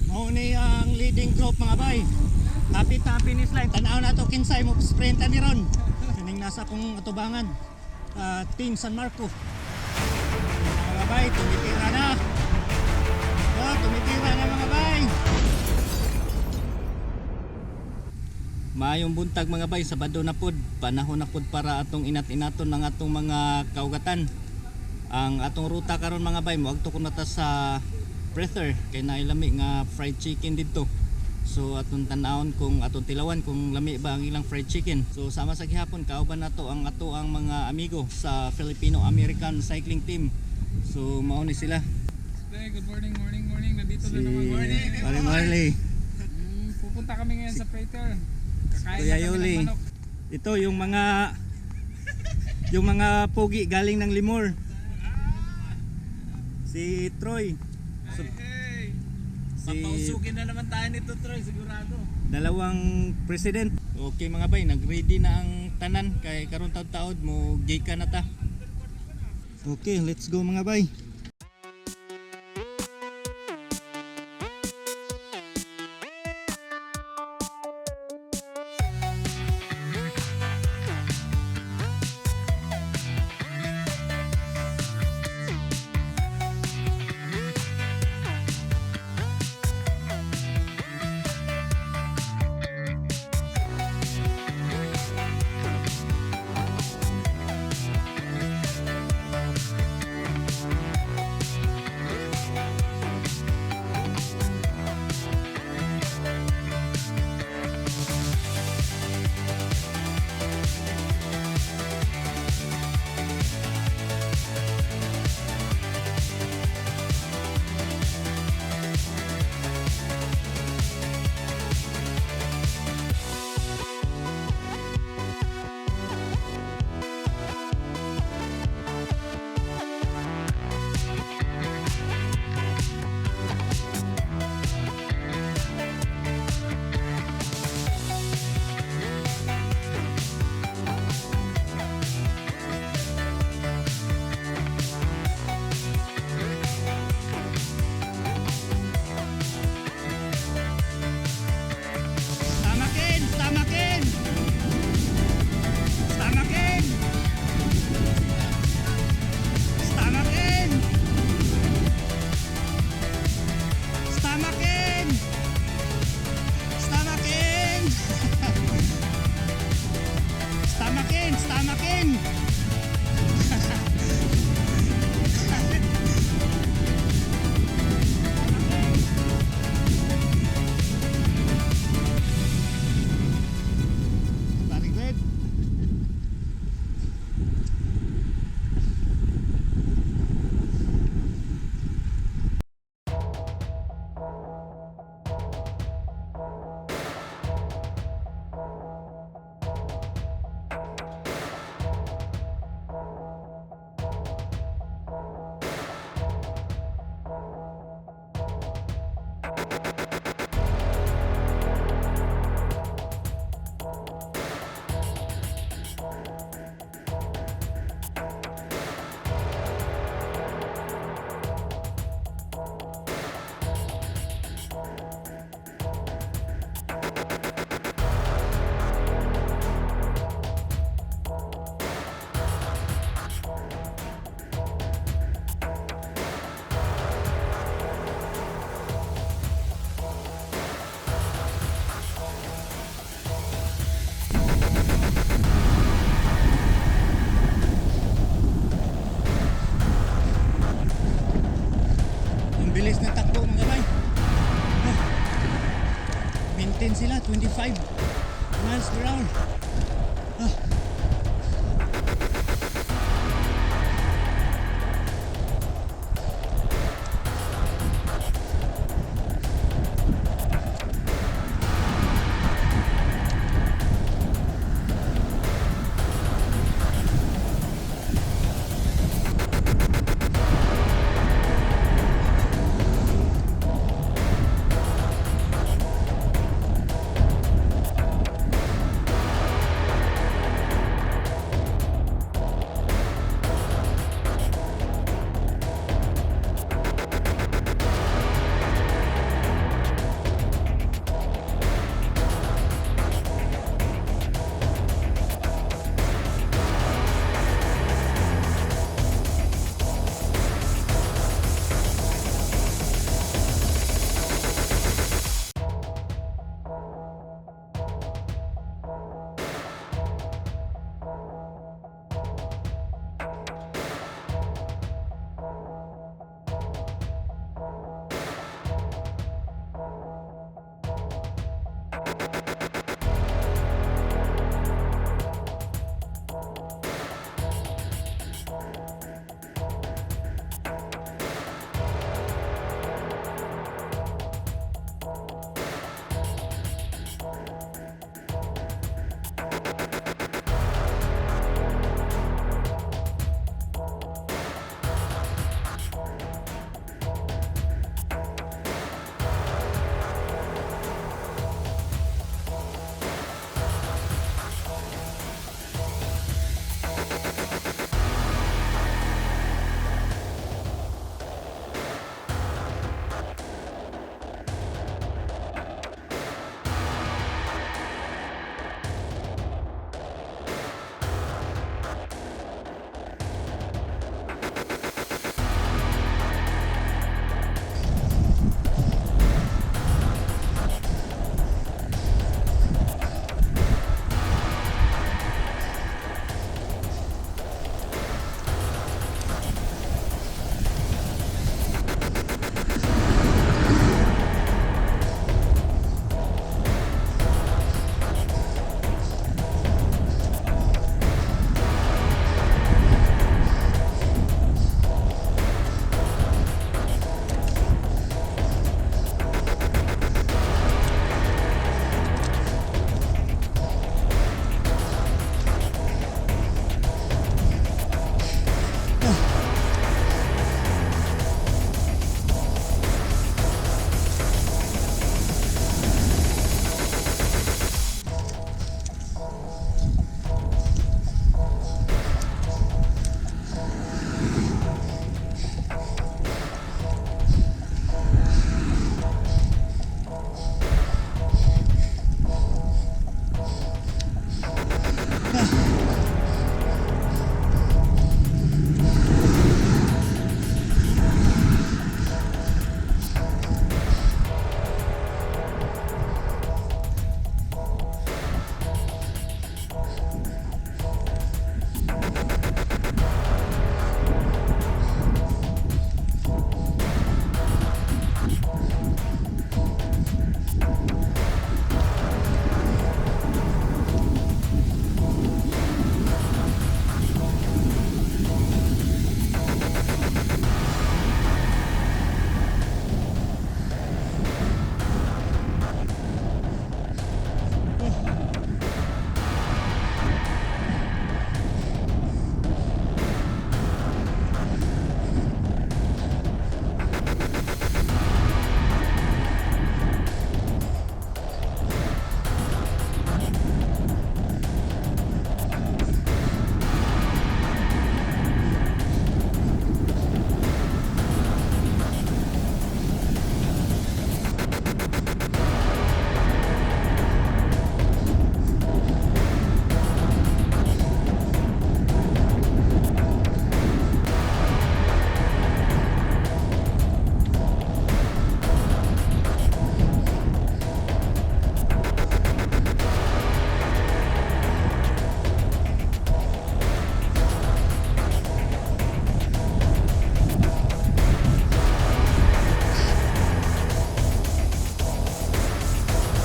Mao ni ang leading group, mga bay. Kapit na ang finish line. Tanaw na to kinsay mo sprint ni ron. Kining nasa kong atubangan. Team San Marco. Mga bay, tumitira na. Oh, tumitira na, mga bay. Maayong buntag, mga bay, Sabado na pod, panahon na pod para atong inat-inaton ang atong mga kaugatan. Ang atong ruta karon, mga bay, moadto ko na ta sa Prather kay naay lami nga fried chicken didto. So atong tan-awon kung atong tilawan kung lami ba ang ilang fried chicken. So sama sa gihapon, kauban nato ang ato ang mga amigo sa Filipino American Cycling Team. So mao ni sila. Hey, good morning, morning, morning. Nandito Si na naman. Morning. Pare Marley. Pupunta kami ngayon sa Prater. Kakain Kuya na kami Yuli. ng manok. Ito yung mga pogi galing ng Lemoore. Si Troy. So, Hey! si Papausukin na naman tayo nito, Troy, sigurado. Dalawang president. Okay, mga bay, nag-ready na ang tanan kay karon taud-taod mo gikan na ta. Okay, let's go, mga bay. Tamakin! Tamakin! Tamakin! Tamakin! Tamakin! Tamakin! Tamakin! Tamakin! Very good. Ang bilis na takbo, mga bay. Ah. Maintain sila 25 miles per hour. Ah.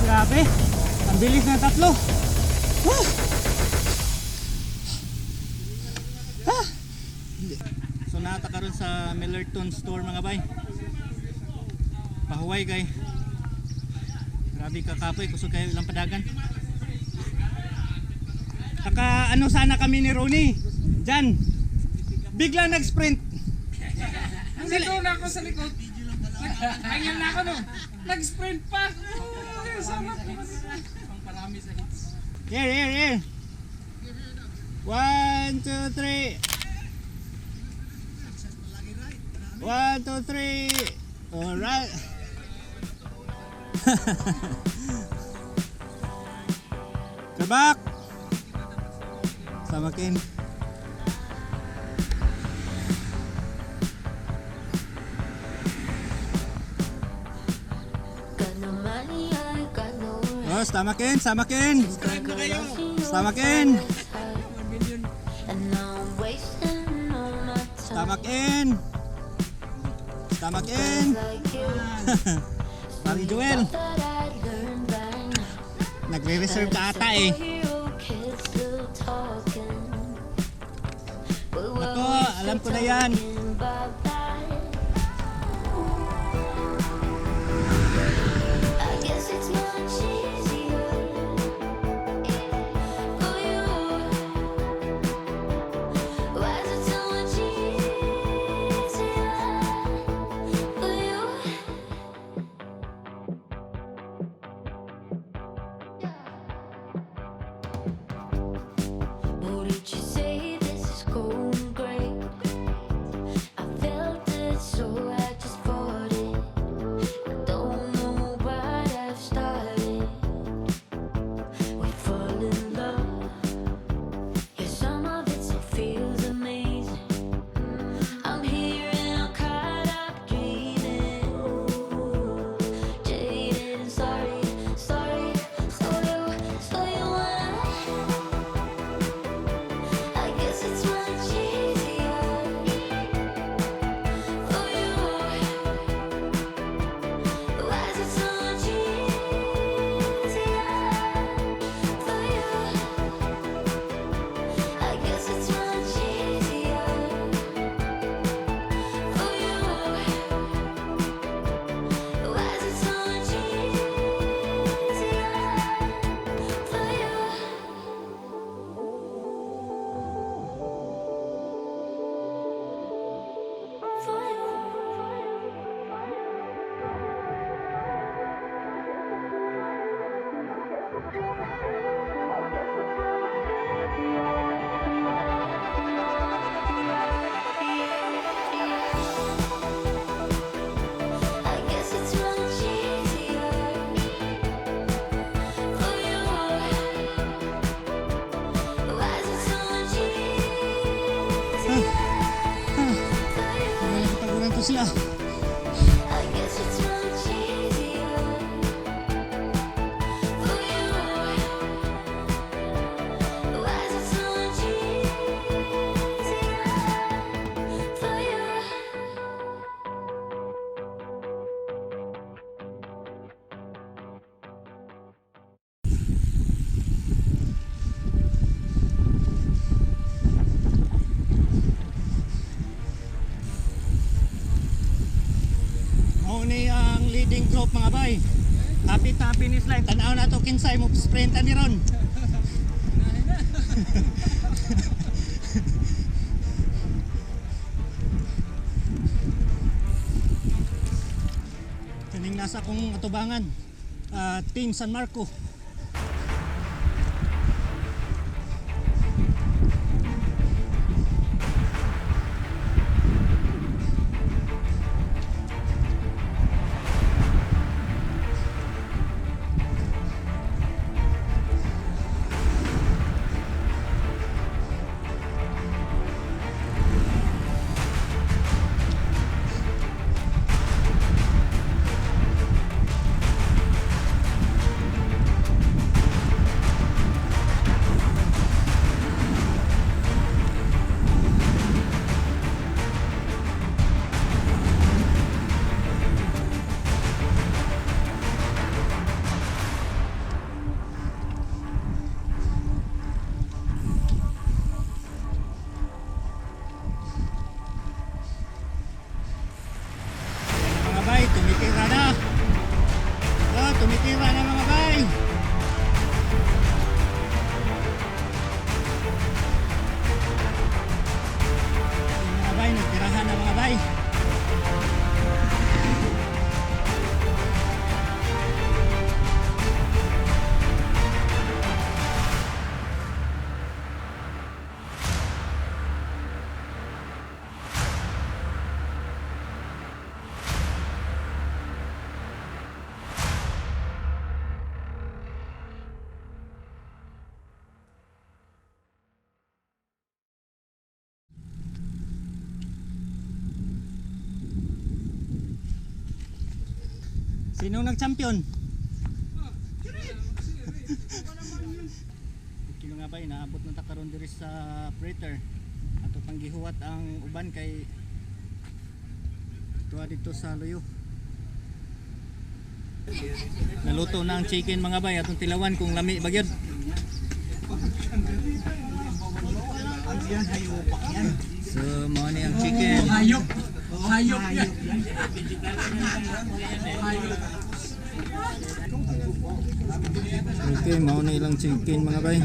Grabe, ang bilis ng tatlo. Woo! Ah! So nata karon sa Millerton store, mga bay. Pahuway kay. Grabe ka kapoy, kusog kayo ilang padagan. Naka ano sana kami ni Ronnie. Diyan. Bigla nag-sprint. Nung nandun ako sa likod, nag-angal na ako no. Nag-sprint pa. Oh, sarap. Pang parami sa hits. Here, here, here. One, two, three. One, two, three. All right. Kabak. Samakin. Got no money, I got no rent. Oh, samakin, samakin. Samakin. And now I'm wasting all my time. Samakin. Samakin. Like you. Parang Joel. Thought that I'd learned by now. Nagre-reserve ka But it's ata a eh. 4-year-old kid still talking. But we're Nako, still alam ko na yan. talking about that. I guess it's much easier for you. Why is it so much easier for you? Wouldn't you say this is going great? I felt it, so I just fought it. I don't know what I've started. We fall in love. Yeah, some of it still feels amazing. I'm here and I'm caught up dreaming. Jaded and sorry, sorry. So you wanna. I guess it's much easier for you. Why is it so much easier for you? I guess it's much easier for you. Why is it so much easier for you? For you. I guess it's much easier for you. Why is it so much easier for you? Wala kataguran to sila. I guess it's much easier for you. Why is it so much easier for you? Mao ni ang leading group mga bay. Happy ta finish line. Tan-aw na to kinsay mo sprint ani ron. Kaning nasa akong atubangan. Ah, Team San Marco. Ayan na mga bay, tumitira na. Oh, tumitira na mga bay. Ayan mga bay, nagtirahan na mga bay. Sino nag-champion? Okay mga bay, naabot na ta karon diri sa Prater. Ato pang gihuwat ang uban kay tuwa dito sa Luyo. Naluto na ang chicken, mga bay, atong tilawan kung lami ba gyud. So mao ni ang chicken. Hayop. Hayop yan. Okay, mao na ilang chicken, mga bay.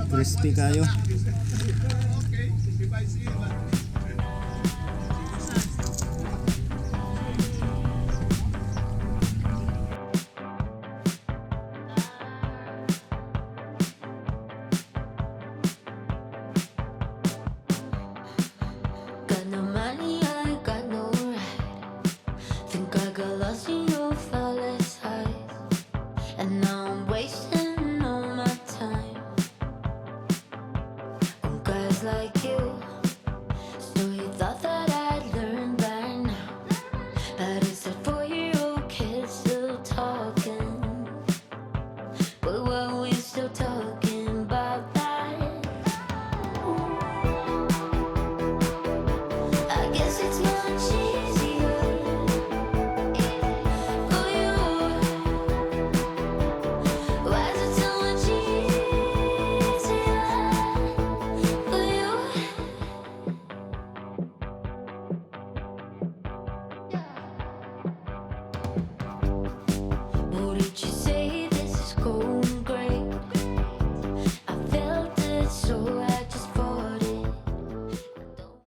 Crispy kayo. Got no money, I got no right. Think I got lost in